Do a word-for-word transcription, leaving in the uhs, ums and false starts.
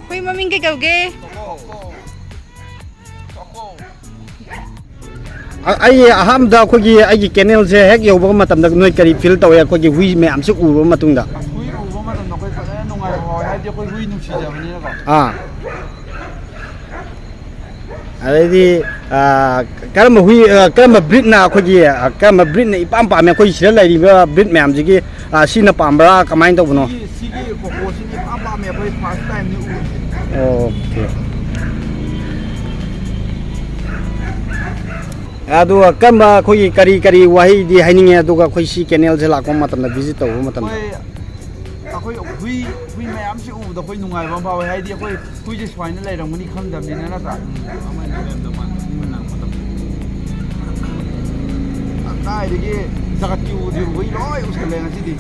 ꯍꯨꯏ ꯃꯃꯤꯡ ꯀꯩ ꯀꯧꯒꯦ? ꯑ-, ꯑꯩ ꯑꯍꯥꯟꯕꯗ ꯑꯩꯈꯣꯏꯒꯤ, ꯑꯩꯒꯤ ꯀꯦꯅꯦꯜꯁꯦ ꯍꯦꯛ ꯌꯧꯕ ꯃꯇꯝꯗ ꯅꯣꯏ ꯀꯔꯤ ꯐꯤꯜ ꯇꯧꯋꯦ, ꯑꯩꯈꯣꯏꯒꯤ ꯍꯨꯏ ꯃꯌꯥꯝꯁꯦ ꯎꯔꯕ ꯃꯇꯨꯡꯗ? ꯑꯁ, ꯍꯨꯏ ꯎꯕ ꯃꯇꯝꯗ ꯑꯩꯈꯣꯏ ꯐꯖꯅ ꯅꯨꯡꯉꯥꯏꯕ ꯐꯥꯎꯋꯦ, ꯍꯥꯏꯗꯤ ꯑꯩꯈꯣꯏ ꯍꯨꯏ ꯅꯨꯡꯁꯤꯖꯕꯅꯤꯅꯀꯣ꯫ ꯑꯥ꯫ ꯑꯗꯩꯗꯤ, ꯑ, ꯀꯔꯝꯕ ꯍꯨꯏ, ꯑ, ꯀꯔꯝꯕ ꯕ꯭ꯔꯤꯠꯅ ꯑꯩꯈꯣꯏꯒꯤ, ꯑ, ꯀꯔꯝꯕ ꯕ꯭ꯔꯤꯠꯅ ꯏꯄꯥꯝ ꯄꯥꯝꯃꯦ? ꯑꯩꯈꯣꯏ ꯁꯤꯗ ꯂꯩꯔꯤꯕ ꯕ꯭ꯔꯤꯠ ꯃꯌꯥꯝꯁꯤꯒꯤ, ꯑ, ꯁꯤꯅ ꯄꯥꯝꯕ꯭ꯔꯥ, ꯀꯃꯥꯏꯅ ꯇꯧꯕꯅꯣ? ꯁꯤꯒꯤ, ꯁꯤꯒꯤ ꯀꯣꯀꯣꯁꯤꯗꯤ ꯏꯄꯥꯝ ꯄꯥꯝꯃꯦ, ꯑꯩꯈꯣꯏ ꯐꯥꯔꯁ ꯇꯥꯏꯝꯅꯤ ꯎꯔꯤꯁꯦ꯫ ꯑꯣꯀꯦ꯫ ꯑꯗꯨꯒ ꯀꯔꯝꯕ, ꯑꯩꯈꯣꯏꯒꯤ ꯀꯔꯤ ꯀꯔꯤ ꯋꯥꯍꯩꯗꯤ ꯍꯥꯏꯅꯤꯡꯉꯦ, ꯑꯗꯨꯒ ꯑꯩꯈꯣꯏ ꯁꯤ ꯀꯦꯅꯦꯜꯁꯦ ꯂꯥꯛꯄ ꯃꯇꯝꯗ, ꯚꯤꯖꯤꯠ ꯇꯧꯕ ꯃꯇꯝꯗ? ꯑꯩꯈꯣꯏ, ꯑꯩꯈꯣꯏ ꯍꯨꯏ, ꯍꯨꯏ ꯃꯌꯥꯝꯁꯤ ꯎꯕꯗ ꯑꯩꯈꯣꯏ ꯅꯨꯡꯉꯥꯏꯕ ꯑꯃ ꯐꯥꯎꯋꯦ, ꯍꯥꯏꯗꯤ ꯑꯩꯈꯣꯏ ꯍꯨꯏꯁꯦ ꯁꯨꯃꯥꯏꯅ ꯂꯩꯔꯝꯒꯅꯤ ꯈꯪꯗꯕꯅꯤꯅ, ꯅꯠꯇ꯭ꯔꯥ? ꯎꯝ, ꯑꯃꯅ ꯂꯩꯔꯝꯗꯧ ꯃꯥꯟꯕ, ꯃꯤ ꯃꯅꯥꯛ ꯃꯇꯝ꯫ ꯀꯗꯥꯏꯗꯒꯤ ꯖꯒꯠꯀꯤ ꯎꯗ꯭ꯔꯤꯕ ꯍꯨꯏ ꯂꯣꯏ ꯎꯁꯜꯂꯦ ꯉꯁꯤꯗꯤ꯫